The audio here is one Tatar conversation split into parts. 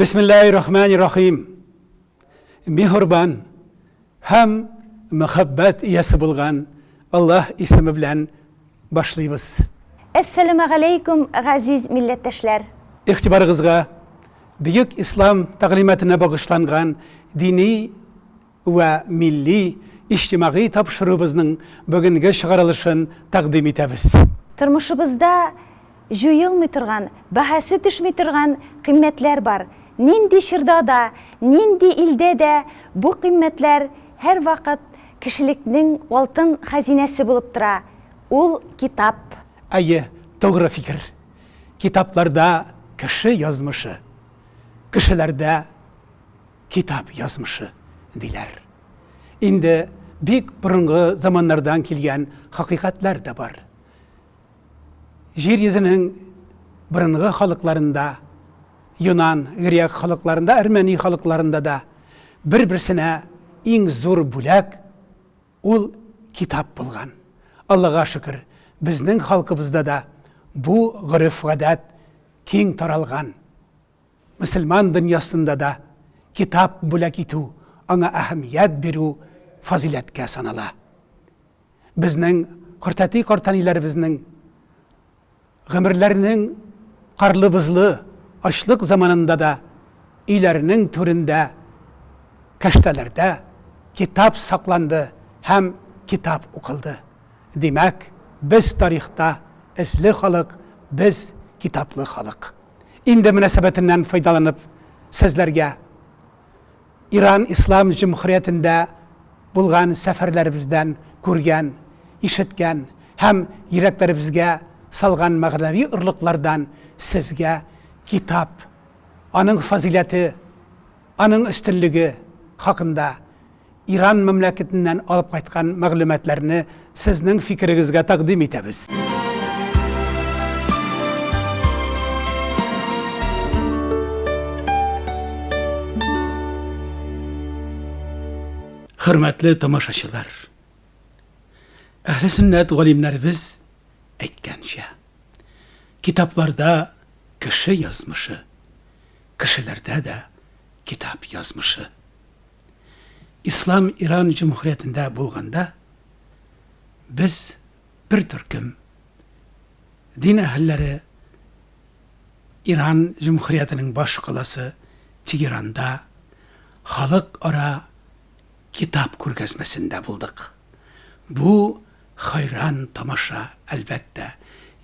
Бисмиллаһир-рахманир-рахим. Миһербан һәм мәхәббәт иясе булган Аллаһ исеме белән башлыйбыз. Әссәламегаләйкүм, газиз милләттәшләр! Игътибарыгызга бөек ислам тәгълиматына багышланган дини вә милли иҗтимагый тапшыруыбызның бүгенге чыгарылышын тәкъдим итәбез. Тормышыбызда җуелмый торган, бәһасе төшми торган кыйммәтләр бар. Нинди чорда да, нинди илдә дә бу кыйммәтләр һәрвакыт кешелекнең алтын хәзинәсе булып тора. Ул, китап. Әйе, тугры фикер. Китапларда кеше язмышы, кешеләрдә китап язмышы, диләр. Инде бик борынгы заманнардан килгән хакыйкатьләр дә бар. Җир йөзенең борынгы халыкларында, юнан, грек халыкларында, әрмәни халыкларында да бер-берсенә иң зур бүләк ул китап булган. Аллага шөкер, безнең халкыбызда да бу гореф-гадәт киң таралган. Мөселман дөньясында да китап бүләк итү, аңа әһәмият бирү фазыйләткә санала. Безнең картәти-картәниләребезнең гомерләренең карлы-бозлы ачлык заманында да өйләренең түрендә, кәштәләрдә китап сакланды һәм китап укылды. Димәк, без тарихта эзле халык, без китаплы халык. Инде мөнәсәбәтеннән файдаланып, сезләргә Иран Ислам Җөмһүриятендә булган сәфәрләребездән күргән, ишеткән һәм йөрәкләребезгә салган мәгънәви орлыклардан сезгә китап, аның фазыйләте, аның өстенлеге хакында Иран мәмләкетеннән алып кайткан мәгълүматларны сезнең фикерегезгә тәкъдим итәбез. Хөрмәтле тамашачылар! Әһле сөннәт галимнәребез әйткәнчә, китапларда кеше язмышы, кешеләрдә дә китап язмышы. Ислам Иран җөмһүриятендә булганда, без бер төркем дин әһелләре Иран җөмһүриятенең баш каласы Тегеранда халыкара китап күргәзмәсендә булдык. Бу хайран тамаша, әлбәттә,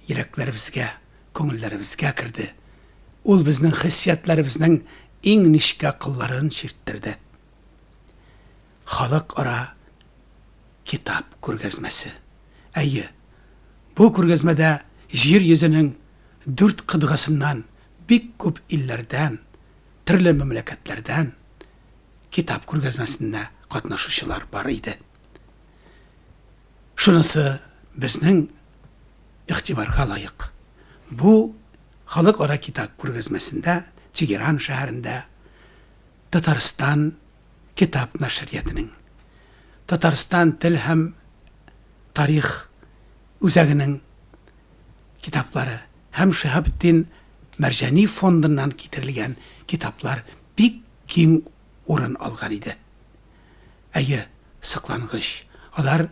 йөрәкләребезгә, күңелләребезгә керде. Ул безнең хиссиятләребезнең иң нечкә кылларын чирттерде. Халыкара китап күргәзмәсе. Әйе, бу күргәзмәдә җир йөзенең дүрт кытгасыннан, бик күп илләрдән, төрле мәмләкәтләрдән китап күргәзмәсендә катнашучылар бар иде. Шунысы безнең игътибарга лаек. Бу Халыкара китап күргәзмәсендә Тегеран шәһәрендә Татарстан китап нәшриятының, Татарстан тел һәм тарих үзәгенең китаплары һәм Шиһабетдин Мәрҗани фондыннан китерелгән китаплар бик киң урын алган иде. Әйе, соклангыч, алар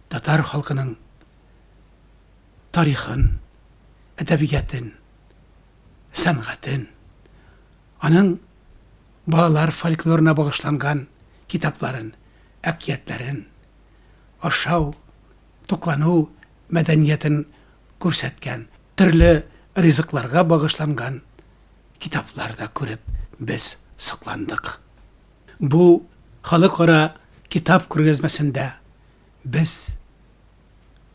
татар халкының тарихын, әдәбиятын, сәнгатен, аның балалар фольклорына багышланган китапларын, әкиятләрен, ашау, туклану мәдәниятен күрсәткән, төрле ризыкларга багышланган китаплар да күреп без сокландык. Бу халыкара китап күргәзмәсендә без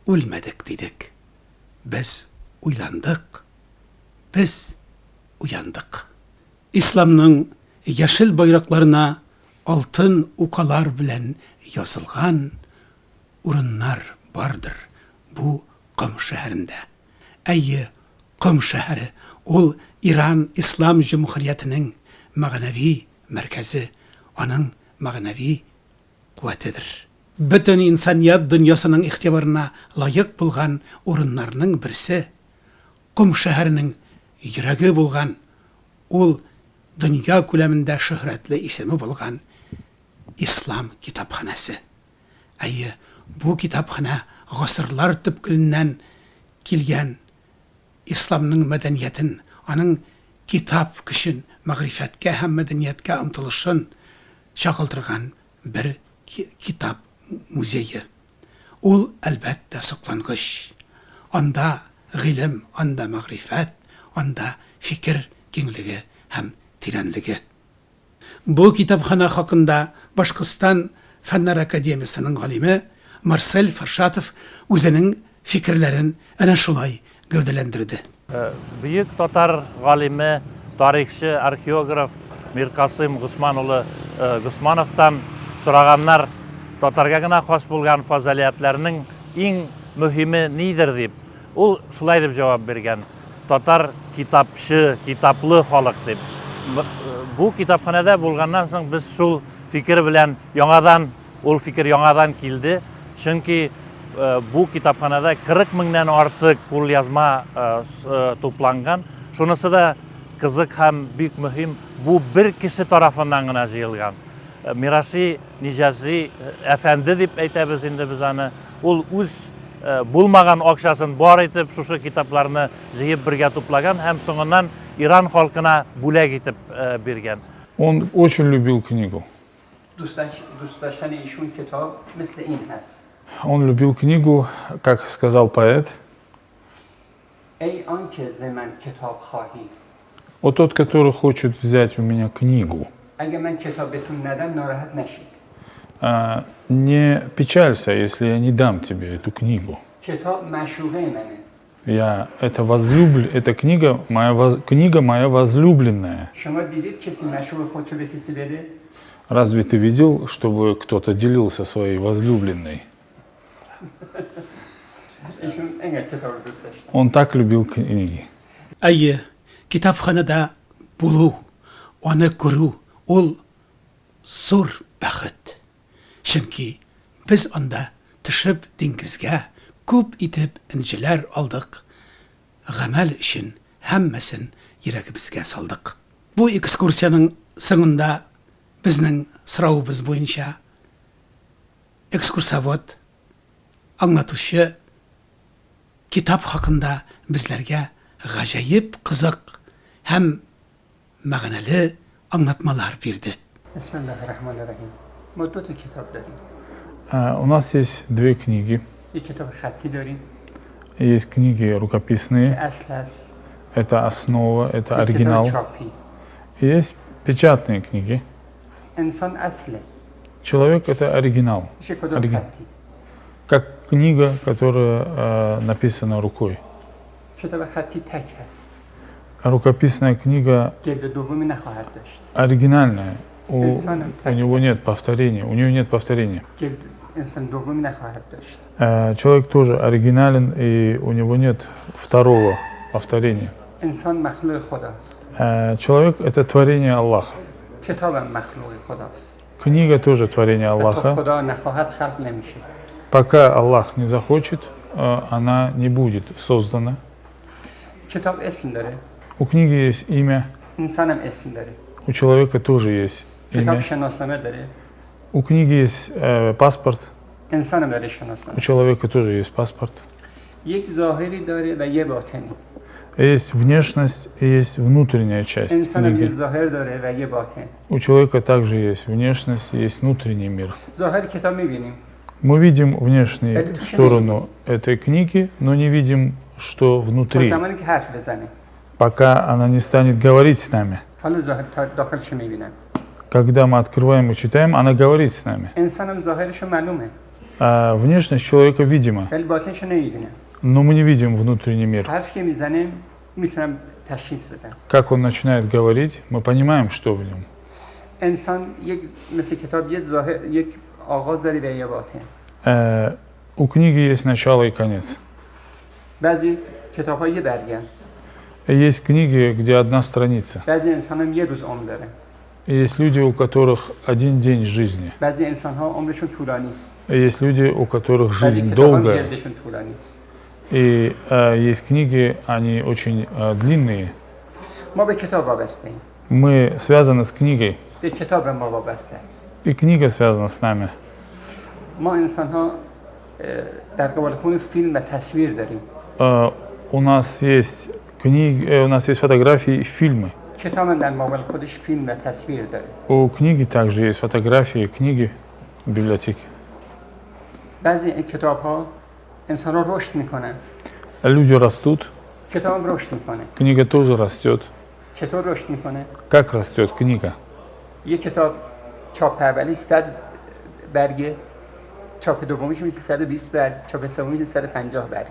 Үлмәдек, дидек. Без уйландык, без уяндык. Исламның яшел байракларына алтын укалар белән язылган урыннар бардыр бу Ком шәһәрендә. Әйе, Ком шәһәре, ул Иран Ислам җөмһүриятенең мәгънәви мәркәзе, аның мәгънәви куәтедер. Бөтен инсаният дөньясының игътибарына лаек булган урыннарның берсе, Ком шәһәренең йөрәге булган ул дөнья күләмендә шөһрәтле исеме булган Ислам китапханәсе. Әйе, бу китапханә гасырлар төпкеленнән килгән исламның мәдәниятен, аның китап көчен, мәгърифәткә һәм мәдәнияткә омтылышын чагылдырган бер китап музее. Ул, әлбәттә, соклангыч. Анда гыйлем, анда мәгърифәт, анда фикер киңлеге һәм тирәнлеге. Бу китапханә хакында Башкортстан Фәннәр академиясенең галиме Марсель Фаршатов үзенең фикерләрен әнә шулай гәүдәләндерде. Бөек татар галиме, тарихчы, археограф Миркасыйм Госман улы Госмановтан сораганнар, татарга гына хас булган фазалиятләрнең иң мөһиме нидер дип. Ул шулай дип җавап биргән, Татар китапчы, китаплы халык дип. Бу китапханәдә булганнан соң без шул фикер белән яңадан, ул фикер яңадан килде. Чөнки бу китапханәдә 40 меңнән артык кулъязма тупланган. Шунысы да кызык һәм бик мөһим, бу бер кеше тарафыннан гына җыелган. Мираши Ниҗази әфәнде дип әйтәбез инде без аны. Ул үз булмаган акчасын бар итеп шушы китапларны җыеп бергә туплаган һәм соңыннан Иран халкына бүләк итеп биргән. Он очень любил книгу. دوست داشتن ایشون کتاب مثل این هست. Он любил книгу, как сказал поэт. ای آنکه ز من کتاب خواهی. О тот, который хочет взять у меня книгу. اگه من کتاب بهتون ندم ناراحت نشید. Не печалься, если я не дам тебе эту книгу. کتاب معشوقه منه. Я это возлюбл, эта книга моя, воз, книга моя возлюбленная. شما دیدید کسی معشوق خودشو به کسی بده؟ Разве ты видел, чтобы кто-то делился своей возлюбленной? ایشون انقدر کتاب رو دوست داشتن. Он так любил книги. Әйе, китапханәдә булу, аны күрү, ул зур бәхет. Чөнки без анда төшеп диңгезгә күп итеп энҗеләр алдык, гамәл өчен һәммәсен йөрәгебезгә салдык. Бу экскурсиянең соңында безнең соравыбыз буенча экскурсовод, аңлатучы китап хакында безләргә гаҗәеп кызык һәм мәгънәле аңлатмалар бирде. Бисмиллаһир-рахманир-рахим. Ма ду та китоб дорим. У нас есть две книги. Як китоби хатти дорим. Есть книги рукописные. Ки асл аст. Это основа, это Як оригинал. китоби чопи. Есть печатные книги. Инсон асле. Человек это оригинал. Мише китоби Оригинал. хатти. Как книга, которая написана рукой. Китоби хатти так аст. Рукописная книга Ҷилди дуввуми нахоҳад дошт. оригинальная. У Инсонам так него нет аст. повторения. У нее нет повторения. Ҷилд инсон дуввуми нахоҳад дошт. Человек тоже оригинален, и у него нет второго повторения. Инсон махлуқи Худост. Человек — это творение Аллаха. Китобам махлуқи Худост. Книга тоже творение То Аллаха. Худо нахоҳад халқ намешавад. Пока Аллах не захочет, она не будет создана. Китоб исм дорад. У книги есть имя. Инсонам исм дорад. У человека тоже есть Китоб имя. шиноснома дорад. У книги есть паспорт. Инсонам дорад шиноснома. У человека тоже есть паспорт. Як зоҳири дорад ва як ботини. Есть внешность и есть внутренняя часть Инсонам книги. як зоҳир дорад ва як ботин. У человека также есть внешность, есть внутренний мир. Зоҳири китоб мебинем. Мы видим внешнюю Это сторону этой книги, но не видим, что внутри. То замани ки ҳарф бизанем. Пока она не станет говорить с нами. Ҳоло зоҳир то дохилшо мебинам. Когда мы открываем и читаем, она говорит с нами. Инсонам зоҳиршо маълуме. А внешность человека видима. Вале ботиншо намебинам. Но мы не видим внутренний мир. Ҳарф ки мезанем, метавонам ташхис бидам. Как он начинает говорить, мы понимаем, что в нем. Инсон як, мисли китоб як зоҳир, як оғоз дорад ва як ботин. У книги есть начало и конец. Баъзе китобҳо як барганд. Есть книги, где одна страница. Баъзе инсонам як рӯз умр доранд. Есть люди, у которых один день жизни. Баъзе инсонҳо умрашон тӯлонӣ аст. Есть люди, у которых Баъзе жизнь китобҳо долгая. ҷилдашон тӯлонӣ аст. И есть книги, они очень длинные. Мо ба китоб вобастаем. Мы связаны с книгой, به کتاب به ما وابسته است. и книга связана с нами. ما انسان ها در قبال خون فیلم و تصویر داریم. У нас есть книги, у нас есть фотографии и фильмы. کتاب هم در مقابل خودش فیلم و تصویر داره. У книги также есть фотографии, книги в библиотеке. بعضی کتاب ها انسان ها رشد میکنن. Люди растут, کتاب هم رشد میکنه. книга тоже растет. چطور رشد میکنه؟ Как растет книга? یه کتاب چاپ اولی 100 برگه، چاپ دومیش میشه 120 برگ، چاپ سومیش میشه 150 برگ.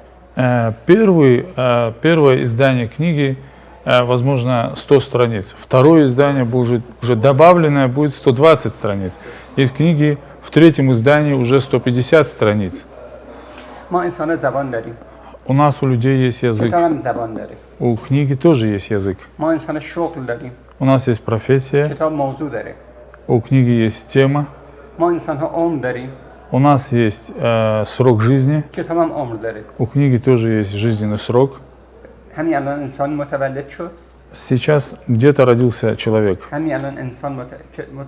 Первое издание книги, возможно, 100 страниц. Второе издание будет уже добавленное, будет 120 страниц. Есть книги в третьем издании уже 150 страниц. ما انسان ها زبان داریم. У нас у людей есть язык, کتاب هم زبان داره. у книги тоже есть язык. ما انسان شغل داریم. У нас есть профессия, کتاب موضوع داره. у книги есть тема, ما انسان ها عمر داریم. у нас есть срок жизни, کتاب هم عمر داره. у книги тоже есть жизненный срок. همین الان انسان متولد شد. Сейчас где-то родился человек, همین الان انسان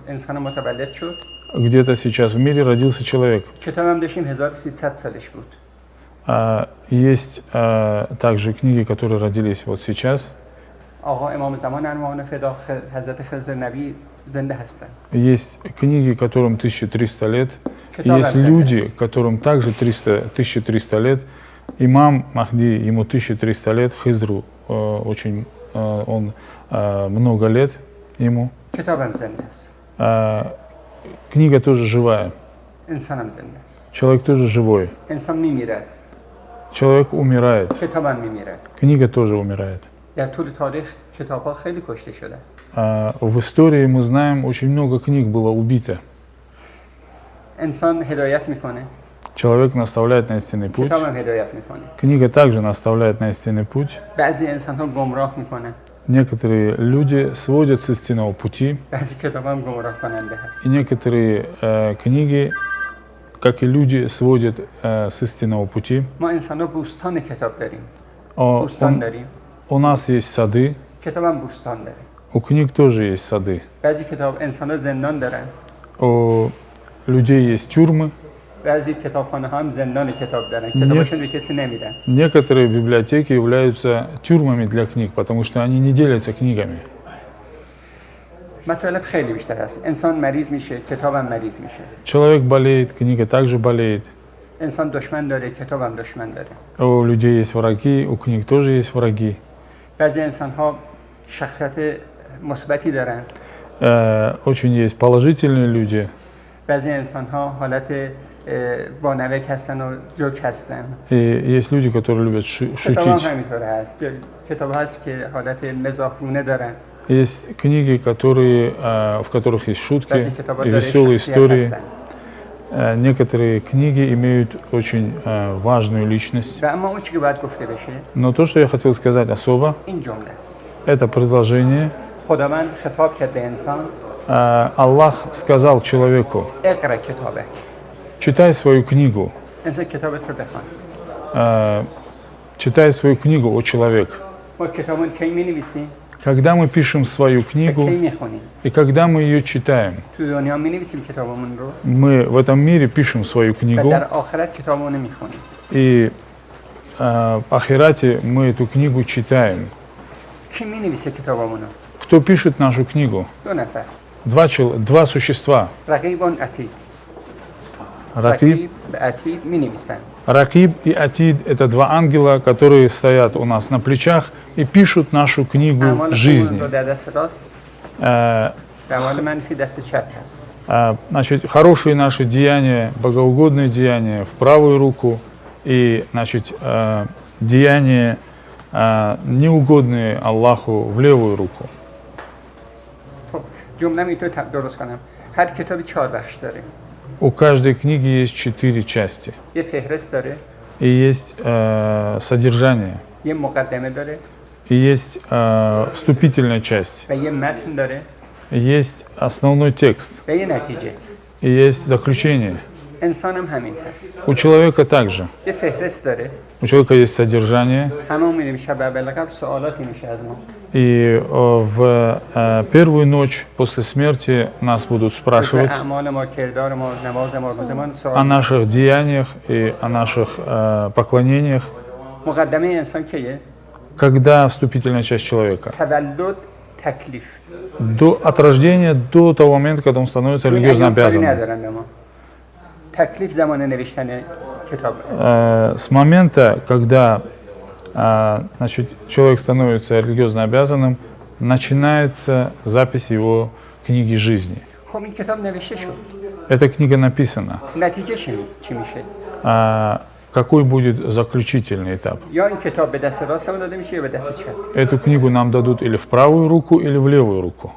انسان متولد شد. где-то сейчас в мире родился человек. کتاب هم داشتیم 1300 سالش بود. Есть также книги, которые родились вот сейчас. آقا امام زمان ارواحنا فدا حضرت خضر نبی زنده هستن. Есть книги, которым 1300 лет. کتاب Есть هم زنده люди, است. которым также 1300 лет. Имам Махди, ему 1300 лет, Хизру очень, он много лет ему. کتاب هم زنده است. Книга тоже живая, انسان هم زنده است. человек тоже живой. انسان میمیرد. Человек умирает, کتاب هم میمیرد. книга тоже умирает. در طول تاریخ کتاب ها خیلی کشته شدن. В истории мы знаем, очень много книг было убито. انسان هدایت میکنه. Человек наставляет на истинный путь. کتاب هم هدایت میکنه. Книга также наставляет на истинный путь. بعضی انسان ها گمراه میکنن. Некоторые люди сводят с истинного пути, بعضی کتاب هم گمراه کننده هست. и некоторые книги, как и люди, сводят с истинного пути. ما انسان ها بوستان کتاب داریم. О, بوستان он- داریم. у нас есть сады, کتاب هم بوستان داره. у книг тоже есть сады. بعضی کتاب انسان ها زندان دارن. У людей есть тюрьмы, بعضی کتابخانه ها هم زندان کتاب دارن. کتاباشون به کسی نمیدن. некоторые библиотеки являются тюрьмами для книг, потому что они не делятся книгами. مطالب خیلی بیشتر هست. انسان مریض میشه، کتابم مریض میشه. Человек болеет, книга также болеет. انسان دشمن داره، کتابم دشمن داره. У людей есть враги, у книг тоже есть враги. بعضی انسان ها شخصیت مثبتی دارن. Очень есть положительные люди, بعضی انسان ها حالت با نمک هستن و جوک هستن. и есть люди, которые любят کتاب هم шутить. همینطور هست. کتاب هست که حالت مزاحگونه دارن. Есть книги, которые, в которых есть шутки بعضی کتاب ها и دارای веселые شخصیت истории. هستن. Некоторые книги имеют очень важную личность. و اما اون چی که باید گفته بشه Но то, что я хотел сказать особо, این جمله است. это предложение. خداوند خطاب کرد به انسان. Аллах сказал человеку: اقرا کتابک. читай свою книгу. انسان کتابت رو بخوان. Читай свою книгу, о человек. ما کتابون کی می‌نویسیم؟ Когда мы пишем свою و کی книгу می‌خونیم؟ и когда мы ее читаем, تو دنیا می‌نویسیم کتابمون رو мы в этом мире пишем свою و книгу, در آخرت کتابمون رو می‌خونیم. и в Ахирате мы эту книгу читаем. کی می‌نویسه کتابمون رو؟ Кто пишет нашу книгу? دو نفر. Два существа. رقیب و عتید. Ракиб. رقیب و عتید می‌نویسن. Ракиб и Атид – это два ангела, которые стоят у нас на плечах и пишут нашу книгу اعمال خوبمون жизни. رو در دست راست، اعمال منفی دست چپ هست. Значит, хорошие наши деяния, богоугодные деяния в правую руку и, значит, деяния, неугодные Аллаху в левую руку. خب جمله اینطور درست کنم. هر کتابی 4 بخش داره. У каждой книги есть 4 части. یه فهرست داره. И есть содержание. یه مقدمه داره. И есть вступительная часть. و یه متن داره. И есть основной текст. و یه نتیجه. И есть заключение. انسان هم همین هست. У человека также. یه فهرست داره. У человека есть содержание. هممون میریم شب اول قبر سوالاتی میشه از ما. И в первую ночь после смерти нас будут спрашивать اعمال ما، کردار ما، نماز ما، روز ما о سوال. наших деяниях и о наших поклонениях. مقدمه انسان کیه؟ Когда вступительная часть человека? تولد تکلیف. От рождения до того момента, когда он становится این религиозно ایام کاری обязанным. ندارن به ما. تکلیف زمان نوشتن کتاب. С момента, когда значит, человек становится религиозно обязанным, начинается запись его книги жизни. خب این کتاب نوشته شد. Эта книга написана. نتیجه چی چی میشه؟ Какой будет заключительный этап? یا این کتاب به دست راست ما داده میشه یا به دست چپ. Эту книгу нам дадут или в правую руку, или в левую руку.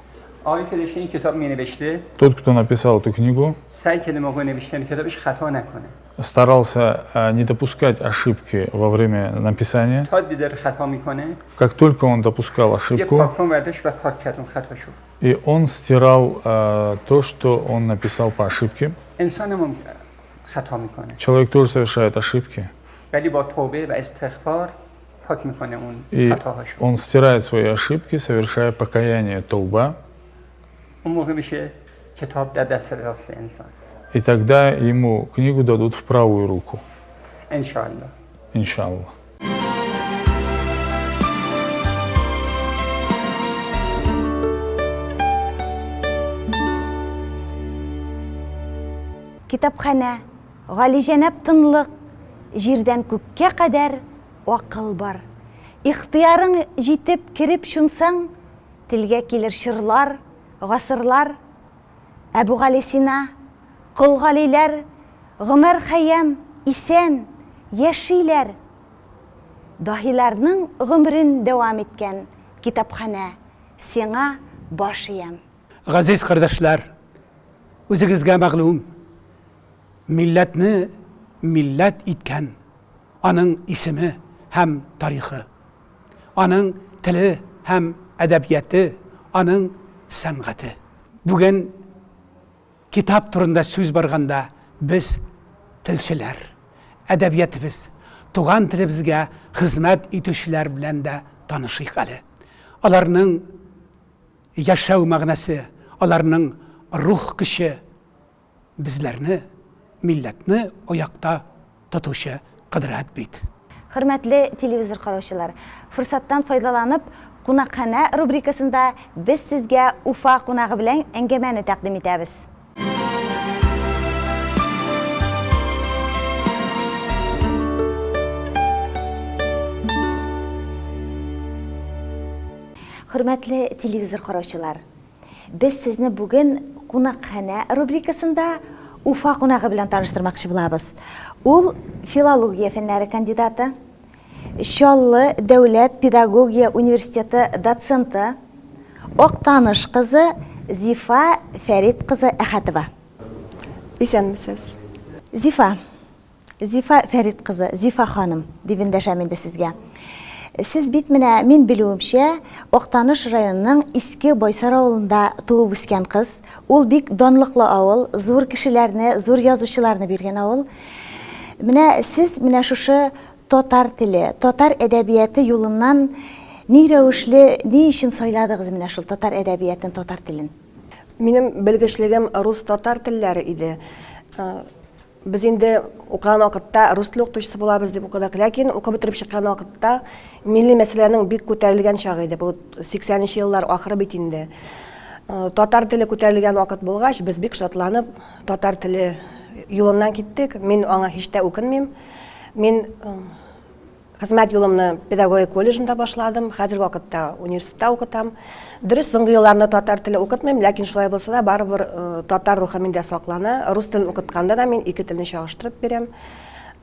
آقایی که داشته این کتاب مینوشته Тот, кто написал эту книгу, سعی کرده موقع نوشتن کتابش خطا نکنه. старался не допускать ошибки во время написания. تا دیده داره خطا میکنه Как только он допускал یه ошибку, پاکن برداشت و پاک کرد اون خطاشو. и он стирал то, что он написал по ошибке. انسان هم خطا میکنه Человек тоже совершает ошибки, ولی با توبه و استغفار پاک میکنه اون и خطاهاشو. он стирает свои ошибки, совершая покаяние тауба, اون موقع میشه کتاب در دست راست انسان. и тогда ему книгу дадут в правую руку. انشاءالله. Иншаллах. Китапханә, галиҗәнап тынлык, җирдән күккә кадәр акыл бар. Ихтыярың җитеп кереп чумсаң, телгә килер чорлар, гасырлар. Әбүгалисина, Кол Галиләр, Гомәр Хәйям исән, яшиләр. Даһиларның гомерен дәвам иткән китапханә, сиңа баш иям. Газиз кардәшләр, үзегезгә мәгълүм, милләтне милләт иткән аның исеме һәм тарихы, аның теле һәм әдәбияты, аның сәнгате. Бүген китап турында сүз барганда без телчеләр, әдәбиятыбыз, туган телебезгә хезмәт итүчеләр белән дә танышыйк әле. Аларның яшәү мәгънәсе, аларның рух көче безләрне, милләтне аякта тотучы кодрәт бит. Хөрмәтле телевизор караучылар, форсаттан файдаланып, Кунакханә рубрикасында без сезгә Уфа кунагы белән әңгәмәне тәкъдим итәбез. Хөрмәтле телевизор караучылар, без сезне бүген Кунакханә рубрикасында Уфа кунагы белән таныштырмакчы булабыз. Ул филология фәннәре кандидаты, Чаллы дәүләт педагогия университеты доценты, Актаныш кызы Зифа Фәрит кызы Әхәтова. Исәнмесез. Зифа, Зифа Фәрит кызы, Зифа ханым, дип эндәшәм инде сезгә. Сез бит менә, мин белүемчә, Актаныш районының Иске Байсар авылында туып үскән кыз. Ул бик данлыклы авыл, зур кешеләрне, зур язучыларны биргән авыл. Менә сез менә шушы татар теле, татар әдәбияты юлыннан ни рәвешле, ни өчен сайладыгыз менә шул татар әдәбиятын, татар телен? Минем белгечлегем рус-татар телләре иде. Без инде укыган вакытта рус теле укытучысы булабыз дип укыдык. Ләкин укып бетереп чыккан вакытта милли мәсьәләнең бик күтәрелгән чагы иде. Бу 80 нче еллар ахыры бит инде. Татар теле күтәрелгән вакыт булгач, без бик шатланып татар теле юлыннан киттек. Мин аңа һич тә үкенмим. Мин Хезмәт юлымны педагогия колледжында башладым, хәзерге вакытта университетта укытам. Дөрес, соңгы елларны татар теле укытмыйм, ләкин шулай булса да, барыбер татар рухы миндә саклана. Рус телен укытканда да мин ике телне чагыштырып бирәм.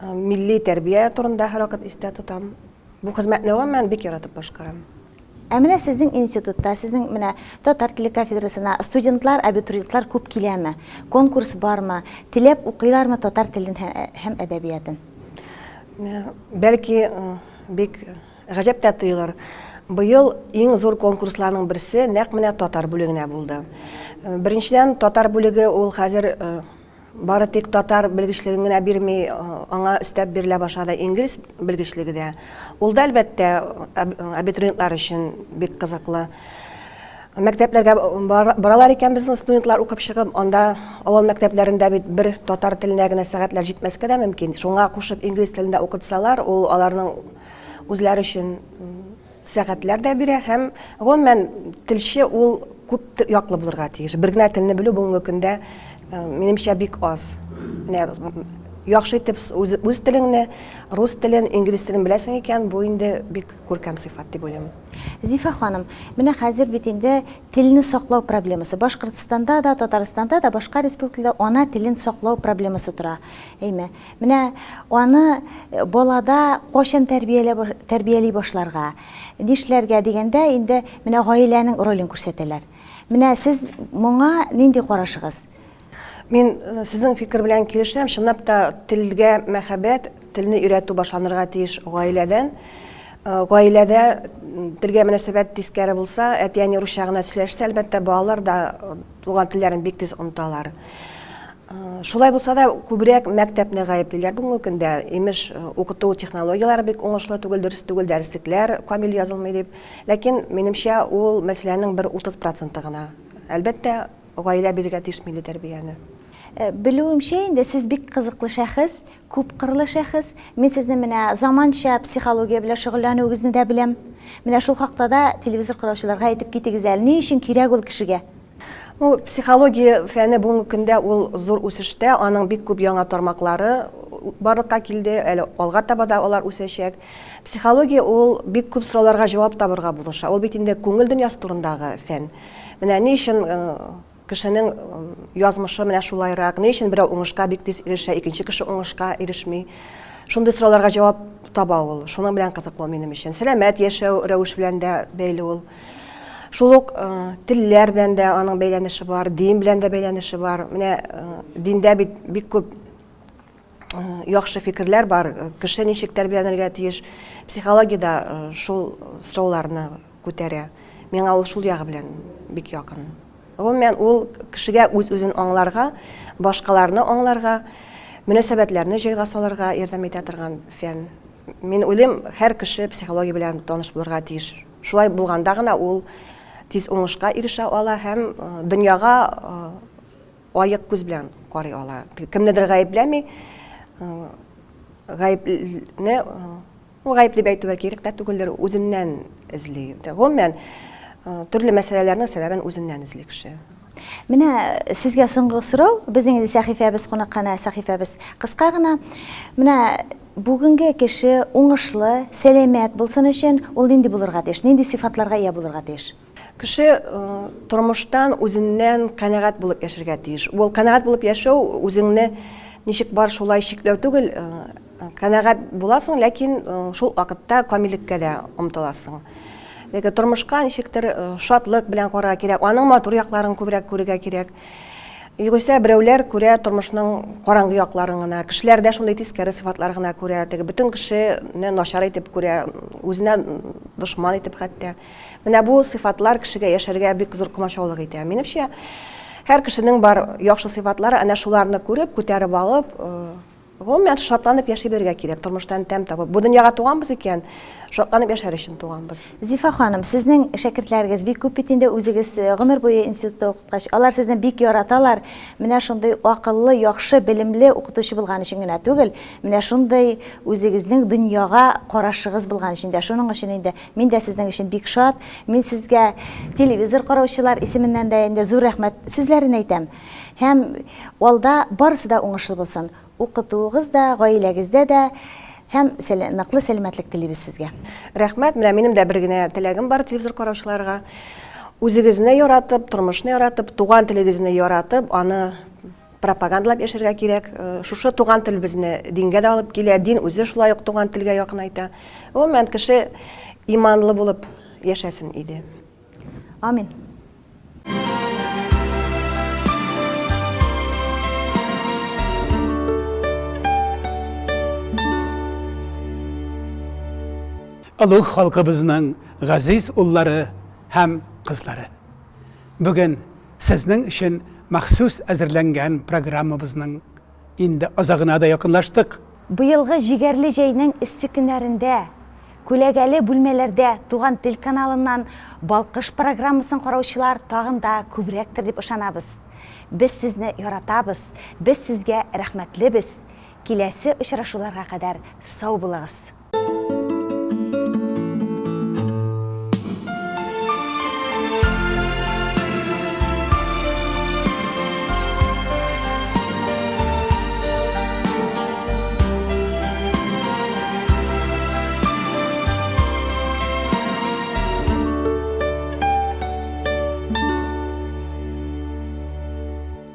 Милли тәрбия турында һәрвакыт истә тотам. Бу хезмәтне гомумән бик яратып башкарам. Ә менә сезнең институтта, сезнең менә татар теле кафедрасына студентлар, абитуриентлар күп киләме? Конкурс бармы? Теләп укыйлармы татар телен һәм әдәбиятын? Бәлки, бик гаҗәп тә тоелыр. Быел иң зур конкурсларның берсе нәкъ менә татар бүлегенә булды. Беренчедән, татар бүлеге ул хәзер бары тик татар белгечлеген генә бирми, аңа өстәп бирелә башлады инглиз белгечлеге дә. Ул да, әлбәттә, абитуриентлар өчен бик кызыклы. Мәктәпләргә баралар икән безнең студентлар укып чыгып, анда авыл мәктәпләрендә бит бер татар теленә генә сәгатьләр җитмәскә дә мөмкин. Шуңа кушып инглиз телендә укытсалар, ул аларның үзләре өчен сәгатьләр дә бирә һәм гомумән телче ул күп яклы булырга тиеш. Бер генә телне белү бүгенге көндә, э, минемчә, бик аз. Менә яхшы итеп үз, үз телеңне, рус телен, инглиз телен беләсең икән, бу инде бик күркәм сыйфат дип уйлыйм. Зифа ханым, менә хәзер бит инде телне саклау проблемасы. Башкортстанда да, Татарстанда да, башка республикаларда ана телен саклау проблемасы тора. Әйме? Менә аны балада кайчан тәрбияли башларга, нишләргә дигәндә инде менә гаиләнең ролен күрсәтәләр. Менә сез моңа нинди карашыгыз? Мин сезнең фикер белән килешәм. Чынлап та телгә мәхәббәт, телне өйрәтү башланырга тиеш гаиләдән. Гаиләдә телгә мөнәсәбәт тискәре булса, әти-әни русча гына сөйләшсә, әлбәттә, балалар да туган телләрен бик тиз оныталар. Шулай булса да, күбрәк мәктәпне гаеплиләр бүгенге көндә. Имеш, укыту технологияләре бик уңышлы түгел, дөрес түгел, дәреслекләр камил язылмый дип. Ләкин, минемчә, ул мәсьәләнең бер 30 проценты гына. Әлбәттә, гаилә бирергә тиеш милли тәрбияне. Белүемчә инде, сез бик кызыклы шәхес, күпкырлы шәхес. Мин сезне менә заманча психология белән шөгыльләнүегезне дә беләм. Менә шул хакта да телевизор караучыларга әйтеп китегез әле, ни өчен кирәк ул кешегә? Ну, психология фәне бүгенге көндә ул зур үсештә, аның бик күп яңа тармаклары барлыкка килде, әле алга таба да алар үсәчәк. Психология ул бик күп сорауларга җавап табырга булыша. Ул бит инде күңел дөньясы турындагы фән. Менә ни өчен кешенең язмышы менә шулайрак, ни өчен берәү уңышка бик тиз ирешә, икенче кеше уңышка ирешми. Шундый сорауларга җавап таба ул. Шуның белән кызыклы минем өчен. Сәламәт яшәү рәвеше белән дә бәйле ул. Шул ук телләр белән дә аның бәйләнеше бар, дин белән дә бәйләнеше бар. Менә диндә бит бик күп яхшы фикерләр бар. Кеше ничек тәрбияләнергә тиеш. Психология дә шул сорауларны күтәрә. Миңа ул шул ягы белән бик якын. Гомумән, ул кешегә үз-үзен аңларга, башкаларны аңларга, мөнәсәбәтләрне җайга салырга ярдәм итә торган фән. Мин уйлыйм, һәр кеше психология белән таныш булырга тиеш. Шулай булганда гына ул тиз уңышка ирешә ала һәм дөньяга аек күз белән карый ала. Кемнедер гаепләми, гаепне Ул гаеп дип әйтүгә кирәк тә түгелдер, үзеннән эзли. Гомумән, төрле мәсьәләләрнең сәбәбен үзеннән эзли кеше. Менә сезгә соңгы сорау. Безнең инде сәхифәбез, кунакханә сәхифәбез кыска гына. Менә бүгенге кеше уңышлы, сәламәт булсын өчен ул нинди булырга тиеш? Нинди сыйфатларга ия булырга тиеш? Кеше тормыштан үзеннән канәгать булып яшәргә тиеш. Ул канәгать булып яшәү үзеңне ничек бар шулай чикләү түгел, канәгать буласың, ләкин шул вакытта камиллеккә дә омтыласың. Ләкин тормышка ничектер шатлык белән карарга кирәк, аның матур якларын күбрәк күрергә кирәк. Югыйсә берәүләр күрә тормышның караңгы якларын гына, кешеләрдә шундый тискәре сыйфатлар гына күрә, теге бөтен кешене начар итеп күрә, үзенә дошман итеп хәтта. Менә бу сыйфатлар кешегә яшәргә бик зур комачаулык итә. Минемчә, һәр кешенең бар яхшы сыйфатлары, әнә шуларны күреп, күтәреп алып, гомумән, шатланып яши белергә кирәк, тормыштан тәм табып. Бу дөньяга туганбыз икән, шатланып яшәр өчен туганбыз. Зифа ханым, сезнең шәкертләрегез бик күп бит инде, үзегез гомер буе институтта укыткач, алар сезне бик яраталар. Менә шундый акыллы, яхшы, белемле укытучы булган өчен генә түгел, менә шундый үзегезнең дөньяга карашыгыз булган өчен дә. Шуның өчен инде Мин дә сезнең өчен бик шат. Мин сезгә телевизор караучылар исеменнән дә инде зур рәхмәт сүзләрен әйтәм. Һәм алда барысы да уңышлы булсын. Укытуыгыз да, гаиләгездә дә һәм ныклы сәламәтлек телибез сезгә. Рәхмәт. Менә минем дә бер генә теләгем бар телевизор караучыларга. Үзегезне яратып, тормышны яратып, туган телегезне яратып, аны пропагандалап яшәргә кирәк. Э, шушы туган тел безне дингә дә алып килә, дин үзе шулай ук туган телгә якынайта. Гомумән, кеше иманлы булып яшәсен иде. Амин. Олуг халкыбызның газиз уллары һәм кызлары. Бүген сезнең өчен махсус әзерләнгән программабызның инде азагына да якынлаштык. Быелгы җегәрле җәйнең эссе көннәрендә, күләгәле бүлмәләрдә Туган тел каналыннан Балкыш программасын караучылар тагын да күбрәктер дип ышанабыз. Без сезне яратабыз, без сезгә рәхмәтлебез. Киләсе очрашуларга кадәр сау булыгыз!